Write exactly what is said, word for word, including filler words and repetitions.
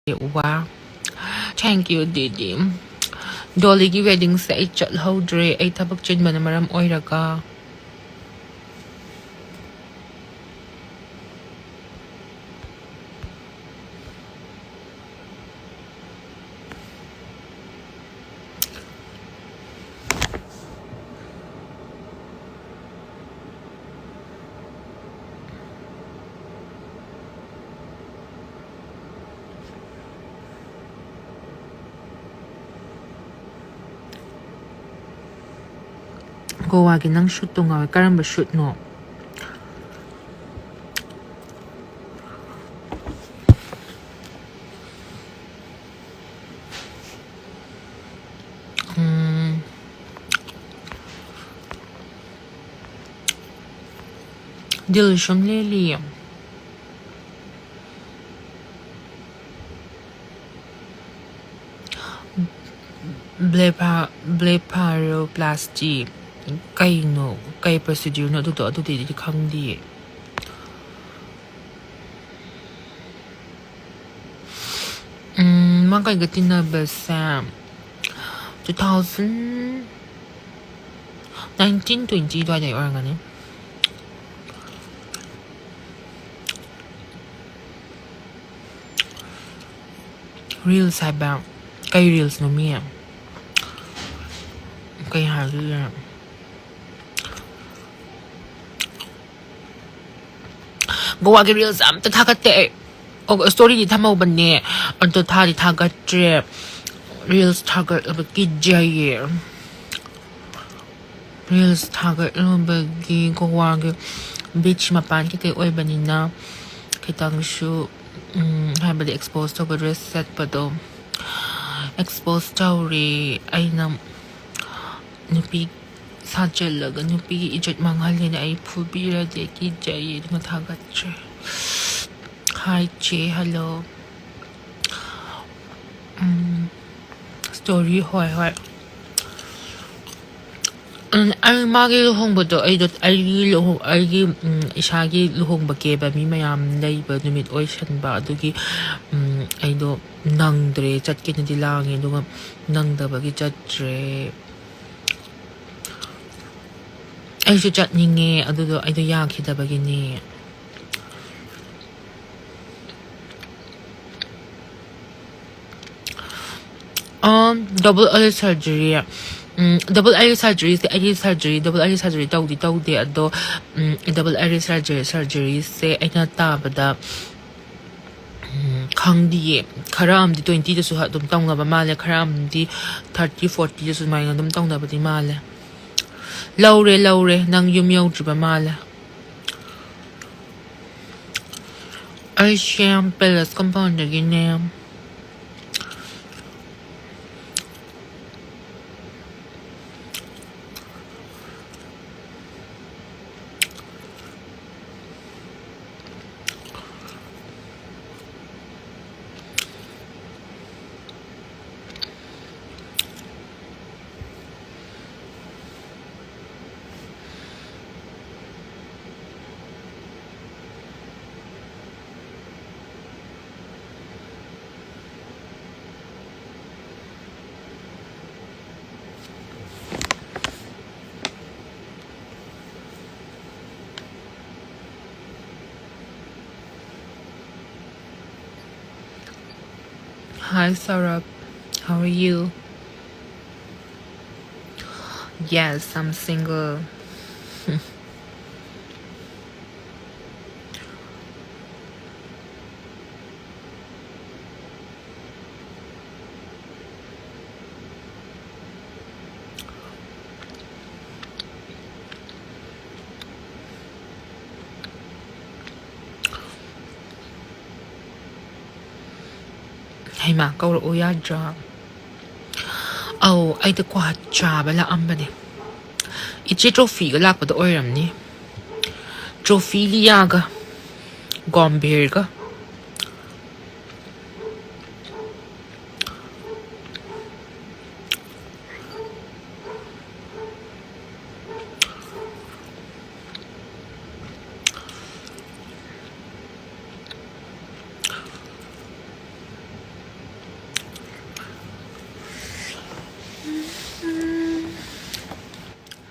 ꯋꯥ꯫ Thank you, ꯗꯤꯗꯤ꯫ ꯗꯣꯂꯤꯒꯤ weddingꯁꯦ ꯑꯩ ꯆꯠꯍꯧꯗ꯭ꯔꯦ, ꯑꯩ ꯊꯕꯛ ꯆꯤꯟꯕꯅ ꯃꯔꯝ ꯑꯣꯏꯔꯒ꯫ ꯒꯣꯋꯥꯒꯤ ꯅꯪ shootꯇꯣ ꯉꯥꯎꯋꯦ꯫ ꯀꯔꯝꯕ shootꯅꯣ? ꯎꯝ꯫ ꯗꯤꯜ ꯁꯨꯝ ꯂꯦꯜꯂꯤꯌꯦ꯫ Blepha-, blepharoplasty ꯀꯩꯅꯣ? ꯀꯩ procedureꯅꯣ ꯑꯗꯨꯗꯣ? ꯑꯗꯨꯗꯤ ꯑꯩꯗꯤ ꯈꯪꯗꯤꯌꯦ꯫ ꯎꯝ, ꯃꯥ ꯀꯩꯒ ꯇꯤꯟꯅꯕꯁꯦ two thousand nineteen twenty ꯑꯗꯨꯋꯥꯏꯗꯩ ꯑꯣꯏꯔꯝꯒꯅꯤ꯫ Reels ꯍꯥꯏꯕ? ꯀꯩ reelsꯅꯣ ꯃꯤ? ꯀꯩ ꯍꯥꯏꯗꯣꯏꯅꯣ? ꯒꯣꯋꯥꯒꯤ reels ꯑꯝꯇ ꯊꯥꯒꯠꯇꯦ ꯑꯩ꯫ ꯑꯣ, storyꯗꯤ ꯊꯝꯍꯧꯕꯅꯦ, ꯑꯗꯣ ꯊꯥꯗꯤ ꯊꯥꯒꯠꯇ꯭ꯔꯦ꯫ Reels ꯊꯥꯒꯠꯂꯕ ꯀꯤꯖꯩꯌꯦ꯫ Reels ꯊꯥꯒꯠꯂꯨꯕꯒꯤ ꯒꯣꯋꯥꯒꯤ beach ꯃꯄꯥꯟ ꯀꯩꯀꯩ ꯑꯣꯏꯕꯅꯤꯅ ꯈꯤꯇꯪꯁꯨ, ꯎꯝ, ꯍꯥꯏꯕꯗꯤ expose ꯇꯧꯕ dress ꯁꯦꯠꯄꯗꯣ expose ꯇꯧꯔꯦ꯫ ꯑꯩꯅ ꯅꯨꯄꯤ ꯁꯥꯖꯜꯂꯒ ꯅꯨꯄꯤꯒꯤ ꯏꯖꯠ ꯃꯥꯡꯍꯜꯂꯦꯅ ꯑꯩ ꯐꯨꯕꯤꯔꯗꯤ ꯀꯤꯖꯩꯌꯦ, ꯑꯗꯨꯅ ꯊꯥꯒꯠꯇ꯭ꯔꯦ꯫ Hi ꯆꯦ, hello꯫ ꯎꯝ, story, ꯍꯣꯏ, ꯍꯣꯏ꯫ ꯎꯝ, ꯑꯩ ꯃꯥꯒꯤ ꯂꯨꯍꯣꯡꯕꯗꯣ, ꯑꯩꯗꯣ, ꯑꯩꯒꯤ ꯂꯨꯍꯣꯡ-, ꯑꯩꯒꯤ, ꯎꯝ, ꯏꯁꯥꯒꯤ ꯂꯨꯍꯣꯡꯕ ꯀꯦꯕ ꯃꯤ ꯃꯌꯥꯝ ꯂꯩꯕ ꯅꯨꯃꯤꯠ ꯑꯣꯏꯁꯟꯕ, ꯑꯗꯨꯒꯤ, ꯎꯝ, ꯑꯩꯗꯣ ꯅꯪꯗ꯭ꯔꯦ, ꯆꯠꯀꯦꯅꯗꯤ ꯂꯥꯡꯉꯦ, ꯑꯗꯨꯒ ꯅꯪꯗꯕꯒꯤ ꯆꯠꯇ꯭ꯔꯦ꯫ ꯑꯩꯁꯨ ꯆꯠꯅꯤꯡꯉꯦ, ꯑꯗꯨꯗꯣ ꯑꯩꯗꯣ ꯌꯥꯈꯤꯗꯕꯒꯤꯅꯦ꯫ Double eyelid surgery. Double eyelid ꯁꯔꯖꯔꯤꯁꯦ ꯑꯩꯒꯤ ꯁꯔꯖꯔꯤ, ꯗꯕꯜ ꯑꯥꯏꯂꯤꯠ ꯁꯔꯖꯔꯤ ꯇꯧꯗꯤ ꯇꯧꯗꯦ, ꯑꯗꯣ ꯗꯕꯜ ꯑꯥꯏꯂꯤꯠ ꯁꯔꯖꯔꯤ, ꯁꯔꯖꯔꯤꯁꯦ ꯑꯩꯅ ꯇꯥꯕꯗ, ꯎꯝ, ꯈꯪꯗꯤꯌꯦ, ꯈꯔ ꯑꯃꯗꯤ ꯇ꯭ꯋꯦꯟꯇꯤꯗꯁꯨ ꯑꯗꯨꯝ ꯇꯧꯅꯕ ꯃꯥꯜꯂꯦ, ꯈꯔ ꯑꯃꯗꯤ ꯊꯥꯔꯇꯤ, ꯐꯣꯔꯇꯤꯗꯁꯨ ꯑꯗꯨꯃꯥꯏꯅ ꯑꯗꯨꯝ ꯇꯧꯅꯕꯗꯤ ꯃꯥꯜꯂꯦ꯫ ꯂꯧꯔꯦ, ꯂꯧꯔꯦ, ꯅꯪ ꯌꯨꯝ ꯌꯧꯗ꯭ꯔꯤꯕ ꯃꯥꯜꯂꯦ꯫ ꯑꯩꯁꯦ palace ꯀꯝꯄꯥꯎꯟꯗꯒꯤꯅꯦ꯫ Hi, Saurabh. How are you? Yes, I'm single. ꯍꯩꯃꯥ, ꯀꯧꯔꯛꯑꯣ ꯌꯥꯗ꯭ꯔꯥ? ꯑꯧ, ꯑꯩꯗ ꯀ꯭ꯋꯥ ꯆꯥꯕ ꯂꯥꯛꯑꯝꯕꯅꯦ꯫ ꯏꯆꯦ ꯇ꯭ꯔꯣꯐꯤꯒ ꯂꯥꯛꯄꯗ ꯑꯣꯏꯔꯝꯅꯤ꯫ ꯇ꯭ꯔꯣꯐꯤ, ꯂꯤꯌꯥꯒ ꯒꯣꯝꯚꯤꯔꯒ꯫